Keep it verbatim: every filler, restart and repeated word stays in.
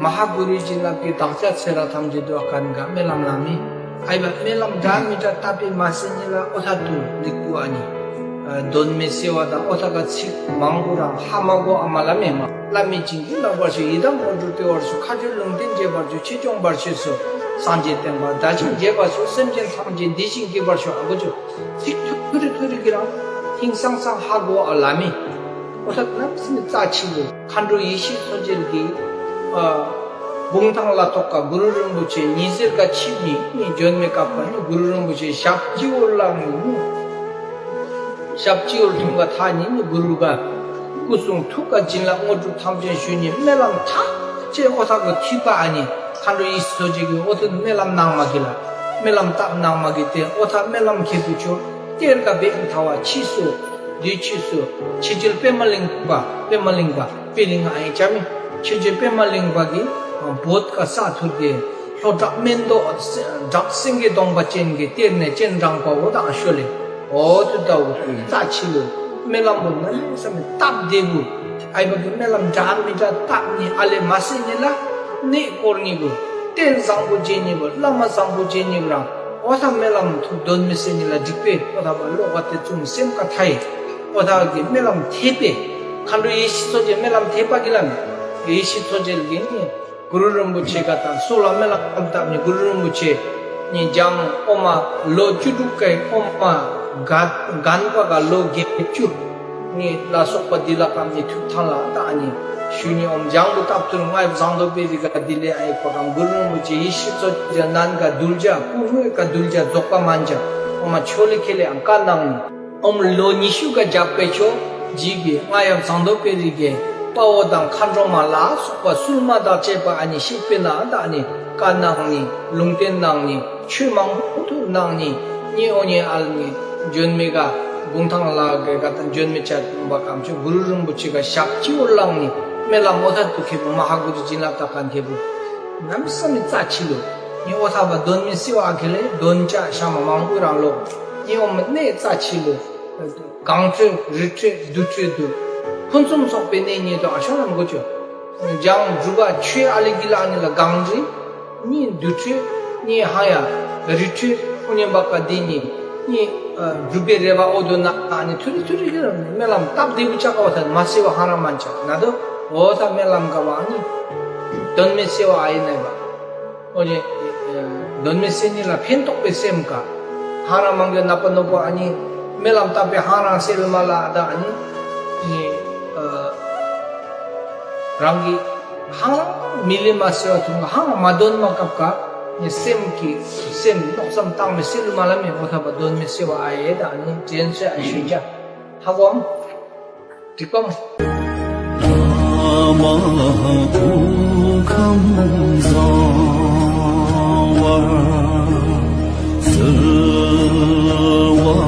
མ་ཧཱ་གུ་རུའི་བྱིན་རླབས་ཀྱིས་བདག་ཅག་ཚེ་རབས་ཐམས་ཅད་དུ་ཨ་ཀན་ག་སྨོན་ལམ་བླ་མེད། ཨའི་བ་སྨོན་ལམ་འདྲ་མི་འདྲ་བཏབ་པའི་མ་སེ་ཉི་ལ་ཨོ་ཐ་དུ་ལིག་པུ་ཨ་ནི། ཨ་གདོན་མི་སེལ་བ་དང་ཨོ་ཐ་ག་ཚིག་མང་པོ་རང་ཧ་མ་གོ་ཨ་མ་བླ་མེད་མ། བླ་མེད་བྱིན་གྱིས་བརླབ་པར་ཤོག་ཡི་དམ་དངོས་གྲུབ་སྟེར་བར་ཤོག་མཁའ་སྤྱོད་ལུང་བསྟན་རྒྱས་པར་ཤོག་ཆོས་སྐྱོང་བར་ཤོག་སོགས་སངས་རྒྱས་བསྟན་པ་བདག་ཅག་རྒྱས་པར་ཤོག་སེམས་ཅན་ཐམས་ཅད་བདེ་ཞིང་སྐྱིད་པར་ཤོག་ཨ་གོ་ཆོ། ཚིག་ཐུ་རི་ཐུ་རི་གི་རང་ཧིང་སང་སང་ཧ་གོ་ཨ་བླ་མེད། ཨོ་ཐ་ག་ནམ་སེ་ནི་རྩ་ཆེ་གོ་མཁའ་འགྲོ་ཡེ་ཤེས་མཚོ་རྒྱལ་གྱིས་ཨ་གུང་ཐང་ལ་ཐོག་ཀ་གུ་རུ་རིན་པོ་ཆེ་ཉི་ཟེར་ག་ཆིབས་ནི་ནི་བྱོན་མི་སྐབས་ཀ་ནི་གུ་རུ་རིན་པོ་ཆེ་ཞབས་སྤྱི་བོར་བླངས་ནི་ནི། ཞབས་སྤྱི་བོར་ཐུག་ག་ཐག་ཉིད་ནི་གུ་རུ་ག་སྐུ་གསུང་ཐུགས་ཀ་བྱིན་རླབས་དངོས་གྲུབ་ཐམས་ཅད་ཞུ་ནི་སྨོན་ལམ་ཐག་ཆེ་ཨོ་ཐ་གི་ཐུག་པ་ཨ་ནི་མཁའ་འགྲོ་ཡེ་ཤེས་མཚོ་རྒྱལ་གྱིས་ཨོ་ཐ་སྨོན་ལམ་གནང་མ་གི་ལ་སྨོན་ལམ་བཏབ་གནང་མ་གི་དེ་ཨོ་ཐ་སྨོན་ལམ་ཁེ་བུ་ཆོ་གཏེར་ག་བེ་ཐ་བ་ཕྱིས་སུ་དུས་ཕྱིས་སུ་ཆོས་རྒྱལ་པད་མ་གླིང་པ་པད་མ་གླིང་པ་པད་གླིང་ཨ་ཡེ་ཅ་མི་ཆོས་རྒྱལ་པད་མ་གླིང་པ་གི་བོད་ག་ས་ཐུར་གི་ལྷོ་བྲག་སྨན་རྡོ་བྲག་སེང་གེ་གདོང་པ་ཅན་གྱི་གཏེར་ནས་སྤྱན་དྲངས་པ་འོ་དང་ཤོ་ལེ། འོ་དུ་ལྟ་བུ་རྩ་ཆེ་ལུ་སྨོན་ལམ་པོ་ན་ནི་བསམ་མི་སྟབས་བདེ་བུ་ཨའི་བ་གི་སྨོན་ལམ་འདྲ་མི་འདྲ་བཏབ་ནི་ཨ་ལེ་མ་སེ་ནི་ལ་གནས་སྐོར་ནི་བུ་རྟེན་བཟང་པོ་བྱེད་ནི་བུ་བླ་མ་བཟང་པོ་བྱེད་ནི་བུ་རང་ཨོ་ཐ་སྨོན་ལམ་ཐུགས་གདོན་མི་སེ་ནི་ལ་འགྲིག་པས་ཨོ་ཐ་བ་ལོ་བ་དེ་ཙུམ་སེམས་ཀ་ཐ་ཡི་ཨོ་ཐ་གི་སྨོན་ལམ་ཐེབས་པས་མཁའ་འགྲོ་ཡེ་ཤེས་མཚོ་རྒྱལ་སྨོན་ལམ་ཐེབས་པ་གི་ལམ་ཡེ་ཤེས་མཚོ་རྒྱལ་གི་ནི། གུ་རུ་རིན་པོ་ཆེ་ག་དང་སོ་ལ་སྨོན་ལམ་བཏབ་ནས་གུ་རུ་རིན་པོ་ཆེ་ནི་འཇང་ཨོ་མ་ལོ་བཅུ་དྲུག་གི་ཨོ་མ་རྒན་རྒན་པ་ག་ལོ་བརྒྱད་ཅུ་ནི་ལ་སོགས་པ་འདི་ལ་ཀམ་ནི་ཐུགས་ཐང་ལ་ད་ཨ་ནི་ཞུ་ནི་ཨོམ་འཇང་གི་སྟབས་ཐུར་ལྔ་ཡབ་ཟངས་མདོག་དཔལ་རི་ག་འདི་ལས་ཨ་ཡི་ཁོ་དང་གུ་རུ་རིན་པོ་ཆེ་ཡེ་ཤེས་མཚོ་རྒྱལ་ནན་ག་གདུལ་བྱ་སྐུ་དངོས་ག་གདུལ་བྱ་རྫོགས་པ་མན་ཇ་ཨོ་མ་ཆོ་ལི་ཁེ་ལེ་ཨང་ཀ་ནང་ནི། ཨོམ་ལོ་ཉི་ཤུ་ག་རྒྱབ་སྐལ་ཆོ་ཇི་གི་རྔ་ཡབ་ཟངས་མདོག་དཔལ་རི་གི་དཔའ་བོ་དང་མཁའ་འགྲོ་མ་ལ་སོགས་པ་སུལ་མ་དང་བཅས་པ་ཨ་ནི་གཤེགས་པའི་ནང་ད་ཨ་ནི་བཀའ་གནང་ནི་ལུང་བསྟན་གནང་ནི་ཆོས་མང་པོ་ཐུགས་གནང་ནི་གཉིས་ཨོ་ནི་ཨལ་ནི་འཇོན་མི་ག་གུང་ཐང་ལ་གི་ག་དང་འཇོན་མི་ཆ་ཐུང་པ་གམ་ཆོ་གུ་རུ་རིན་པོ་ཆེ་ག་ཞབས་སྤྱི་བོར་བླངས་ནི་སྨོན་ལམ་ཨོ་ཐ་དུ་ཁེ་བུ་མ་ཧ་གུ་རུ་བྱིན་རླབས་དག་ག་ཁེ་བུ་ནམ་ས་མི་རྩ་ཆི་ལུ་ནི་ཨོ་ཐ་བ་གདོན་མི་སེལ་བ་ཨ་ཁེ་ལེ་གདོན་ཅག་ཤ་མ་མང་པོ་རང་ལོག་ནི་ཨོ་མི་གནས་རྩ་ཆི་ལུ། གང་འཕྲོད་རི་འཕྲོད་རྡུལ་འཕྲོད་དུ། ཕུན་སུམ་ཚོགས་པའི་གནས་ཉིད་དུ་ཨ་ཤོ་ལམ་གོ་ཆོད། འཇང་སྒྲུབ་པ་ཆོས་ཨ་ལི་གི་ལ་ནི་ལ་གང་རི། གཉིས་རྡུལ་འཕྲོད། གཉིས་ཧ་ཡ། རི་འཕྲོད་ཨུ་ཉམ་པ་ཀ་འདི་ནི། གཉིས་སྒྲུབ་པའི་རེ་བ་ཨོ་དོ་ན་ཨ་ནི་ཐུ་རི་ཐུ་རི་གི་སྨོན་ལམ་སྟབས་བདེ་བུ་ཆགས་ཀ་བ་ཐ་མ་སེ་བ་ཧ་ར་མན་ཆ་ན་དོ་འོ་ཐ་སྨོན་ལམ་ཀ་བ་ཨ་ནི། དོན་མེད་སེ་བ་ཨ་ཡི་ན་བ། ཨོ་ནི། གདོན་མི་སེལ་ནི་ལ་ཕན་ཐོགས་པའི་སེམས་ཀ་ཧང་རང་མང་གི་ནག་པ་ནོག་པ་ཨ་ནི། སྨོན་ལམ་བཏབ་པའི་ཧང་རང་སེལ་མ་ལ་ཨ་ད་ཨ་ནི། ནི། རང་གི་ཧང་རང་མི་ལི་མ་སེལ་བ་ཐུང་ག་ཧང་མ་གདོན་མ་སྐབས་ཀ་ནི་སེམས་ཀྱི་སེམས་མནོ་བསམ་བཏང་མི་སེལ་མ་ལ་མེ་མོ་ཐ་པ་གདོན་མི་སེལ་བ་ཨ་ཡེ་ད་ཨ་ནི་དྲན་ཚེ་ཨ་ཤུ་ཅ་ཧ་གོམ། འགྲིག་པ་མ། བླ་མ་སྐུ་ཁམས་བཟང་བར་གསོལ་བ་